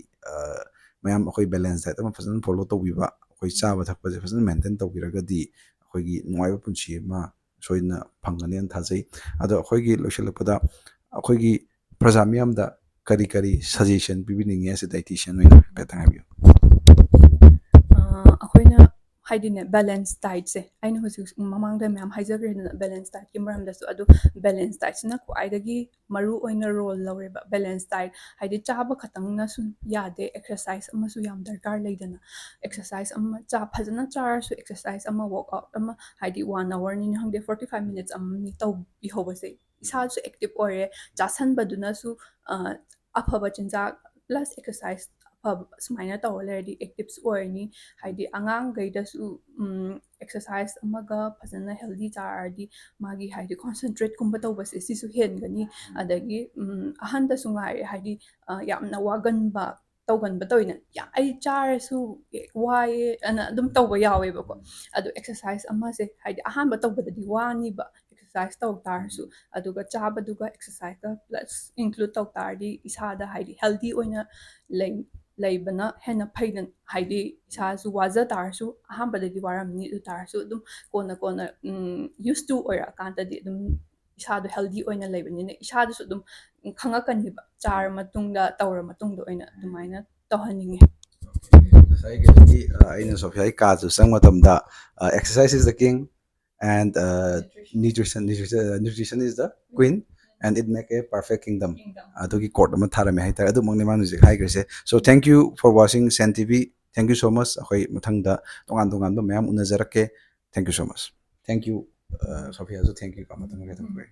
ꯃꯌꯥꯝ ꯑꯩꯈꯣꯏ balance diet ꯑꯃ ꯐꯖꯅ follow ꯇꯧꯕꯤꯕ, ꯑꯩꯈꯣꯏ ꯆꯥꯕ ꯊꯛꯄꯁꯦ ꯐꯖꯅ maintain ꯇꯧꯕꯤꯔꯒꯗꯤ ꯑꯩꯈꯣꯏꯒꯤ ꯅꯨꯡꯉꯥꯏꯕ ꯄꯨꯟꯁꯤ ꯑꯃ ꯁꯣꯏꯗꯅ ꯐꯪꯒꯅꯦꯅ ꯊꯥꯖꯩ꯫ ꯑꯗꯣ ꯑꯩꯈꯣꯏꯒꯤ ꯂꯣꯏꯁꯤꯜꯂꯛꯄꯗ ꯑꯩꯈꯣꯏꯒꯤ ꯄ꯭ꯔꯖꯥ ꯃꯤꯌꯥꯝꯗ ꯀꯔꯤ ꯀꯔꯤ suggestion ꯄꯤꯕꯤꯅꯤꯡꯉꯦ? ꯁꯤ dietitian ꯑꯣꯏꯅ ꯍꯥꯏꯐꯦꯠꯇꯪ ꯍꯥꯏꯕꯤꯌꯨ꯫ ꯑꯩꯈꯣꯏꯅ ꯍꯥꯏꯗꯤꯅꯦ, balance diet ꯁꯦ ꯑꯩꯅ ꯍꯧꯖꯤꯛ ꯃꯃꯥꯡꯗ ꯃꯌꯥꯝ ꯍꯥꯏꯖꯈ꯭ꯔꯦꯗꯅ balance diet ꯀꯤ ꯃꯔꯝꯗꯁꯨ꯫ ꯑꯗꯨ balance diet ꯁꯤꯅ ꯈ꯭ꯋꯥꯏꯗꯒꯤ ꯃꯔꯨ ꯑꯣꯏꯅ role ꯂꯧꯔꯦꯕ꯫ Balance diet ꯍꯥꯏꯗꯤ ꯆꯥꯕ ꯈꯛꯇꯪꯅꯁꯨ ꯌꯥꯗꯦ, exercise ꯑꯃꯁꯨ ꯌꯥꯝ ꯗꯔꯀꯥꯔ ꯂꯩꯗꯅ꯫ Exercise ꯑꯃ ꯆꯥ ꯐꯖꯅ ꯆꯥꯔꯁꯨ exercise ꯑꯃ, workout ꯑꯃ, ꯍꯥꯏꯗꯤ one hour ꯅꯤꯅꯤ ꯈꯪꯗꯦ, forty five minutes ꯑꯃꯅꯤ ꯇꯧꯕꯤꯍꯧꯕꯁꯦ ꯏꯁꯥꯁꯨ active ꯑꯣꯏꯔꯦ, ꯆꯥꯁꯟꯕꯗꯨꯅꯁꯨ ꯑꯐꯕ ꯆꯤꯟꯖꯥꯛ plus exercise ꯐꯕ ꯁꯨꯃꯥꯏꯅ ꯇꯧꯔ ꯂꯩꯔꯗꯤ ꯑꯦꯛꯇꯤꯞꯁ ꯑꯣꯏꯔꯅꯤ꯫ ꯍꯥꯏꯗꯤ ꯑꯉꯥꯡꯈꯩꯗꯁꯨ ꯑꯦꯛꯁꯔꯁꯥꯏꯁ ꯑꯃꯒ ꯐꯖꯅ ꯍꯦꯜꯗꯤ ꯆꯥꯔꯗꯤ ꯃꯥꯒꯤ ꯍꯥꯏꯗꯤ ꯀꯣꯟꯁꯦꯟꯇ꯭ꯔꯦꯠꯀꯨꯝꯕ ꯇꯧꯕꯁꯦ ꯁꯤꯁꯨ ꯍꯦꯟꯒꯅꯤ꯫ ꯑꯗꯒꯤ ꯎꯝ, ꯑꯍꯟꯗꯁꯨ ꯉꯥꯏꯔꯦ, ꯍꯥꯏꯗꯤ ꯑ, ꯌꯥꯝꯅ ꯋꯥꯒꯟꯕ ꯇꯧꯒꯟꯕ ꯇꯧꯋꯤꯅ, "ꯌꯥ-, ꯑꯩ ꯆꯥꯔꯁꯨ ꯋꯥꯏꯌꯦ" ꯑꯅ ꯑꯗꯨꯝ ꯇꯧꯕ ꯌꯥꯎꯋꯦꯕꯀꯣ꯫ ꯑꯗꯣ ꯑꯦꯛꯁꯔꯁꯥꯏꯁ ꯑꯃꯁꯦ ꯍꯥꯏꯗꯤ ꯑꯍꯥꯟꯕ ꯇꯧꯕꯗꯗꯤ ꯋꯥꯅꯤꯕ, ꯑꯦꯛꯁꯔꯁꯥꯏꯁ ꯇꯧ ꯇꯥꯔꯁꯨ, ꯑꯗꯨꯒ ꯆꯥꯕꯗꯨꯒ ꯑꯦꯛꯁꯔꯁꯥꯏꯁꯀ ꯄ꯭ꯂꯁ ꯏꯟꯀ꯭ꯂꯨꯗ ꯇꯧ ꯇꯥꯔꯗꯤ ꯏꯁꯥꯗ ꯍꯥꯏꯗꯤ ꯍꯦꯜꯗꯤ ꯑꯣꯏꯅ ꯂꯩ-, ꯂꯩꯕꯅ ꯍꯦꯟꯅ ꯐꯩꯗꯅ꯫ ꯍꯥꯏꯗꯤ ꯏꯁꯥꯁꯨ ꯋꯥꯖ ꯇꯥꯔꯁꯨ, ꯑꯍꯥꯟꯕꯗꯗꯤ ꯋꯥꯔꯝꯅꯤ, ꯑꯗꯨ ꯇꯥꯔꯁꯨ ꯑꯗꯨꯝ ꯀꯣꯟꯅ ꯀꯣꯟꯅ ꯌꯨꯁ ꯇꯨ ꯑꯣꯏꯔꯛꯑꯀꯥꯟꯗꯗꯤ ꯑꯗꯨꯝ ꯏꯁꯥꯗꯣ ꯍꯦꯜꯗꯤ ꯑꯣꯏꯅ ꯂꯩꯕꯅꯤꯅ ꯏꯁꯥꯗꯁꯨ ꯑꯗꯨꯝ ꯈꯪꯉꯛꯀꯅꯤꯕ, ꯆꯥꯔ ꯃꯇꯨꯡꯗ, ꯇꯧꯔ ꯃꯇꯨꯡꯗ ꯑꯣꯏꯅ ꯑꯗꯨꯃꯥꯏꯅ ꯇꯧꯍꯟꯅꯤꯡꯉꯦ꯫ ꯉꯁꯥꯏꯒꯤꯗꯤ ꯑ, ꯑꯩꯅ ꯁꯣꯐꯤꯌꯥꯒꯤ ꯀꯥꯗꯨ ꯆꯪꯕ ꯃꯇꯝꯗ exercise is the king and nutrition nutrition nutrition is the queen and it make a perfect kingdom. ꯑꯗꯨꯒꯤ ꯀꯣꯠ ꯑꯃ ꯊꯥꯔꯝꯃꯦ ꯍꯥꯏꯇꯥꯔꯦ꯫ ꯑꯗꯨꯃꯛꯅꯤ ꯃꯥꯅ ꯍꯧꯖꯤꯛ ꯍꯥꯏꯈ꯭ꯔꯤꯁꯦ꯫ So thank you for watching Sen T V. Thank you so much. ꯑꯩꯈꯣꯏ ꯃꯊꯪꯗ ꯇꯣꯉꯥꯟ ꯇꯣꯉꯥꯟꯕ ꯃꯌꯥꯝ ꯎꯅꯖꯔꯛꯀꯦ꯫ Thank you so much. Thank you. ꯁꯣꯐꯤꯌꯥꯁꯨ thank you ꯀꯣ꯫ ꯃꯊꯪ ꯀꯩꯗꯧꯕ